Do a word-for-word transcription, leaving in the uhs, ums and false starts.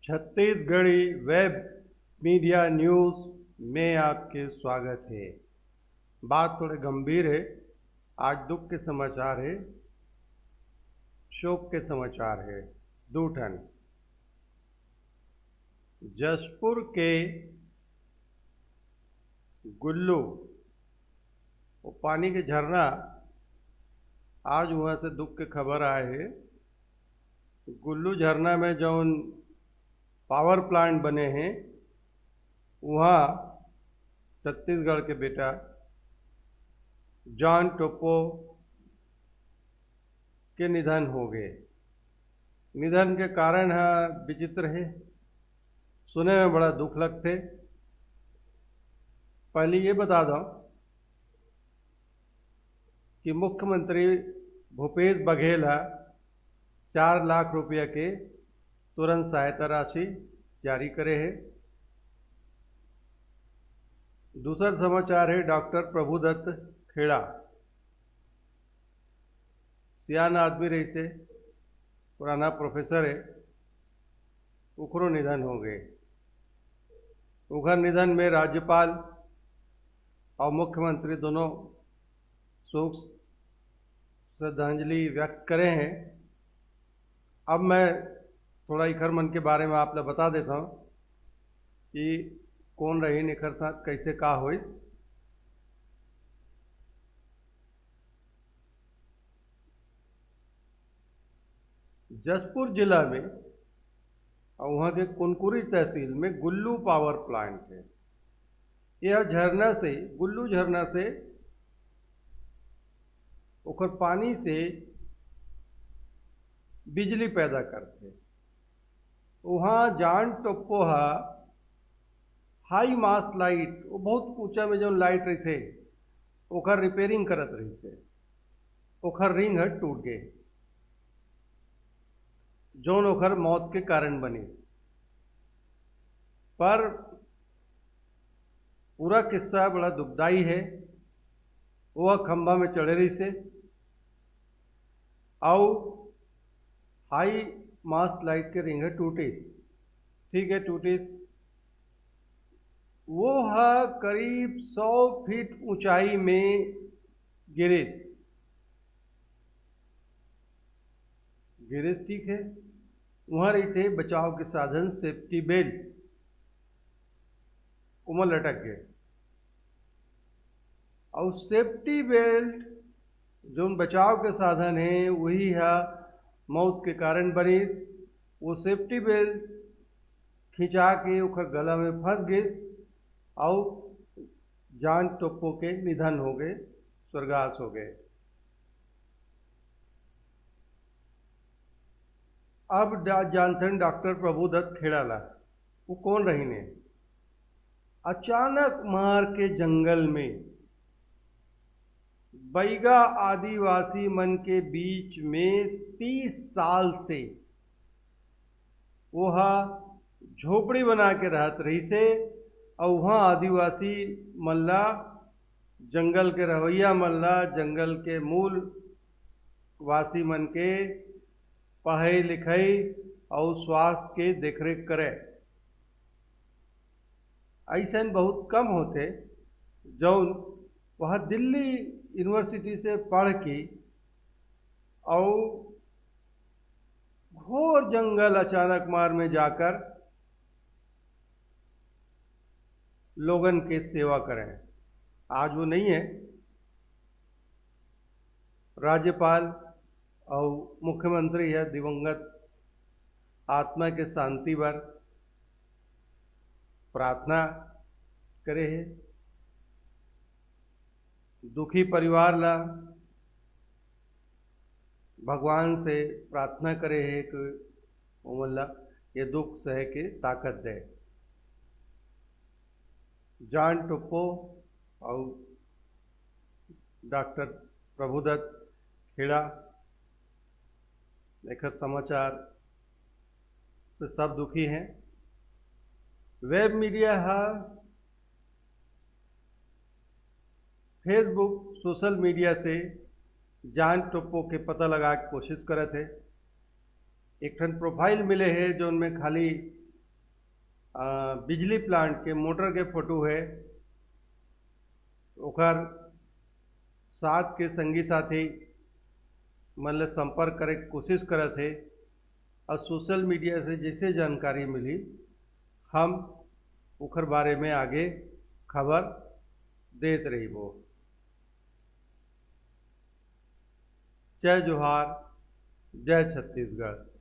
Chhattisgarhi web media news में आपके स्वागत है। बात थोड़े गंभीर है। आज दुख के समाचार है, शोक के समाचार है। दो ठन। जशपुर के गुल्लू, वो पानी के झरना, आज वहाँ से दुख के खबर आए है। गुल्लू झरना में जौन पावर प्लांट बने हैं, वहाँ छत्तीसगढ़ के बेटा जॉन टोप्पो के निधन हो गए। निधन के कारण ह विचित्र है, सुने में बड़ा दुख लगथे। पहले ये बता दो कि मुख्यमंत्री भूपेश बघेल ह चार लाख रुपया के तुरंत सहायता राशि जारी करे है। दूसर समाचार है डॉक्टर प्रभुदत्त खेड़ा, सियान आदमी रहिसे, पुराना प्रोफेसर है, उखरो निधन हो गए। उखर निधन में राज्यपाल और मुख्यमंत्री दोनों शोक श्रद्धांजलि व्यक्त करे हैं। अब मैं थोड़ा इखर मन के बारे में आप ला बता देता हूँ कि कौन रहीन इखर साथ, कैसे का होइस। जशपुर जिला में और वहाँ के कुनकुरी तहसील में गुल्लू पावर प्लांट है। यह झरना से, गुल्लू झरना से ओकर पानी से बिजली पैदा करथे। वहाँ जॉन टोप्पो ह हाई मास्ट लाइट, वो बहुत ऊंचा में जौन लाइट रहिथे, ओकर रिपेयरिंग करत रहिसे, ओकर रिंग ह टूट गे, जौन ओकर मौत के कारण बनिस। पर पूरा किस्सा बड़ा दुखदाई है। वो खंभा में चढ़े रहिसे, अउ हाई मास्ट लाइट के रिंग ह टूटिस। ठीक है, टूटिस। वो ह करीब सौ फीट ऊंचाई में गिरिस। गिरिस, ठीक है। वहाँ रहिथे बचाव के साधन, सेफ्टी बेल्ट, ओमा लटक गए। अउ सेफ्टी बेल्ट, जौन बचाव के साधन है, वही ह मौत के कारण बनिस। वो सेफ्टी बेल्ट खिंचा के ओकर गला में फंस गिस, अउ जॉन टोप्पो के निधन हो गए, स्वर्गवास हो गए। अब डा-, जानथन डॉक्टर प्रभुदत्त खेड़ा ला, वो कौन रहीन हे? अचानकमार के जंगल में बइगा आदिवासी मन के बीच में तीस साल से वो ह झोपड़ी बना के रहत रहिसे, अउ उहाँ आदिवासी मन ला, जंगल के रहवइया मन ला, जंगल के मूल वासी मन के पढ़ई लिखई अउ स्वास्थ्य के देखरेख करे। अइसन बहुत कम होथे, जौन वह दिल्ली यूनिवर्सिटी से पढ़ के अउ घोर जंगल अचानकमार में जाकर लोगन के सेवा करें। आज वो नहीं है। राज्यपाल अउ मुख्यमंत्री ह दिवंगत आत्मा के शांति बर प्रार्थना करे हे। दुखी परिवार ला भगवान से प्रार्थना करे हे कि ओमन ला ये दुख सहे के ताकत दे। जॉन टोप्पो अउ डॉक्टर प्रभुदत्त खेड़ा, एकर समाचार से सब दुखी हैं। वेब मीडिया ह Facebook, सोशल मीडिया से जॉन टोप्पो के पता लगा के कोशिश करत हे। एक ठन प्रोफाइल मिले हे, जौन में खाली अ, बिजली प्लांट के मोटर के फोटो हे, ओकर साथ के संगी साथी मन ले संपर्क करे के कोशिश करत हे, और सोशल मीडिया से जैसे जानकारी मिली, हम ओकर बारे में आगे खबर देत रहिबो। जय जोहार, जय छत्तीसगढ़।